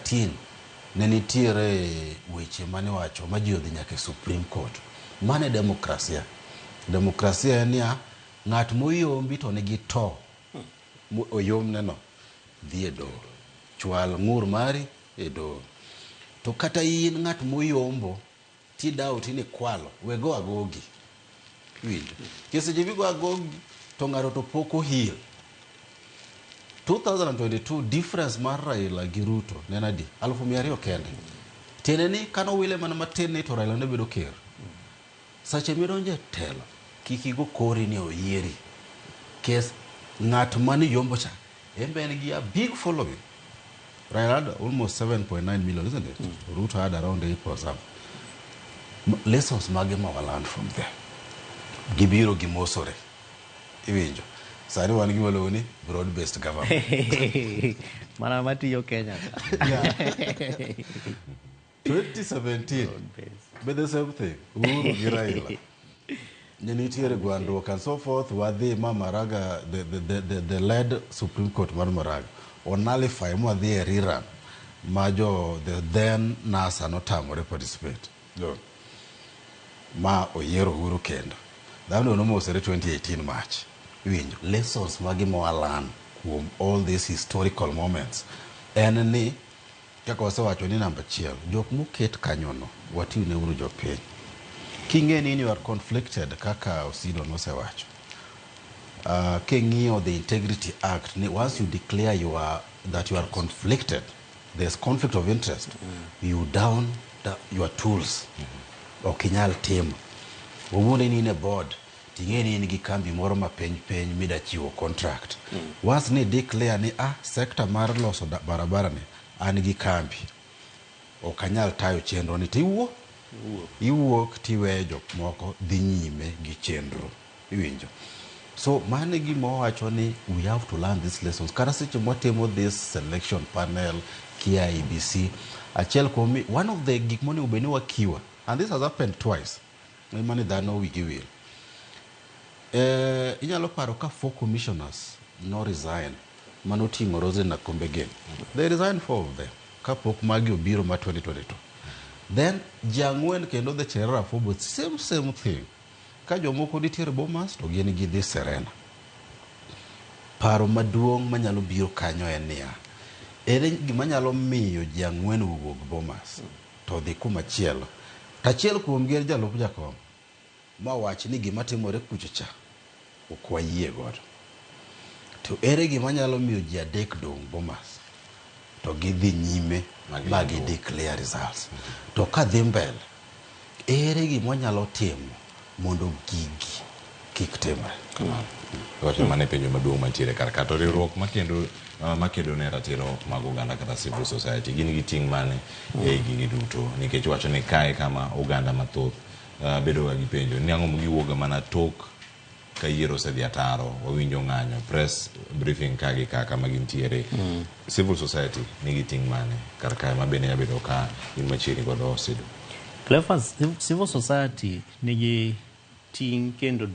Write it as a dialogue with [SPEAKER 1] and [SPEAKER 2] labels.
[SPEAKER 1] 2013 ne nitiere weche mane iwacho ma ji odhi nyaka e Supreme Court. Mano e demokrasia. Demokrasia en niya, ng'at moyombi to nigi to oyomneno, dhi e doho. Chwal ng'ur mari e doho. To kata in ng'at moyombo tidoubt ni ikwalo, we go agogi. Iwinjo? Nikech seche migo agogi to ng'ato to pok oheal. 2022 difference mar Raila gi Ruto ne en adi? 200,000 kende. Tiende ni kane owile mana matin ni to Raila ne bedo ker. Sache midonjo e telo, kik igo kori ni oyieri. Kes ng'at mane yombo cha, en be en gi a big following. Raila had almost 7.9 million, isn't it? Ruto had around 8 or something. Lessons mage ma wa learn from there? Gibiro gimosore. Iwinjo? Sani wan gi waluongo ni broad based government.
[SPEAKER 2] Mana matiyo Kenya.
[SPEAKER 1] 2017 be the same thing. Uhuru gi Raila. Ne nitiere gwandruok and so forth. Wadhi ma Maraga, the led Supreme Court mar Maraga onullify mwadhi e rerun ma jo the then NASA notamore participate. Look, ma oyiero Uhuru kendo. Dhano nomosore 2018 March. Iwinjo, lessons magi ma walan kuom all these historical moments en ni kaka wasewacho ni namba achiel, jok moket kanyono watiune uru jopiny. King'e ni you are conflicted kaka Osido nosewacho. King'iyo the Integrity Act, ni once you declare that you are conflicted, there's conflict of interest, you down your tools. Ok inyal timo. Wawuonde ni in e board, ting'e ni in gi kambi moro ma piny piny mida chiwo contract. Once ni declare ni sector mar loso barabara ni an gi kambi, ok anyal tayo chenro ni to iwuok. Iwuok tiweyo jok moko dhi nyime gi chenro. Iwinjo? So mano e gima wawacho ni we have to learn these lessons. Kata seche mwatimo this selection panel kia IEBC, achiel kuom one of the gik monego bed ni wakiwa, and this has happened twice, ema ni dhano wigi wil. Inyalo paro ka 4 commissioners no resign manoting'o Roselyn Akombe Gem. They resigned 4 of them kapok magi obiro ma 2022. Then ji ang'wen kendo the Cherera Fobo, same thing. Ka jomoko nitiere Bomas to gin gidhi Serena. Paro maduong' manyalo biro kanyo en niya, ere gima nyalo miyo ji ang'wen owuog Bomas to dhi kumachielo. To achiel kuomgi en jalup jakom ma wach ni gima timore kucho cha ok wayie godo. To ere gima nyalo miyo ji adek dong' Bomas to gidhi nyime ma gi declare results. To ka dhi mbele, ere gima wanyalo timo mondo gigi kik timre?
[SPEAKER 3] Wacho mane penjo maduong' mantiere kar ka. To riwruok makedo ne ratiro mag oganda kata civil society gin gi ting' mane e gigi duto, nikech wacho ni kae kama oganda mathoth bedo ga gi penjo ni ang'o giwuoga mana tok ka yiero osedhi ataro, wawinjo ng'anyo, press briefing ka gi ka kama gintiere. Civil society nigi ting' mane kar kae ma bende nyalo bedo ka in machiegni godo Osido?
[SPEAKER 2] Cleophas, civil society nigi ting' kendo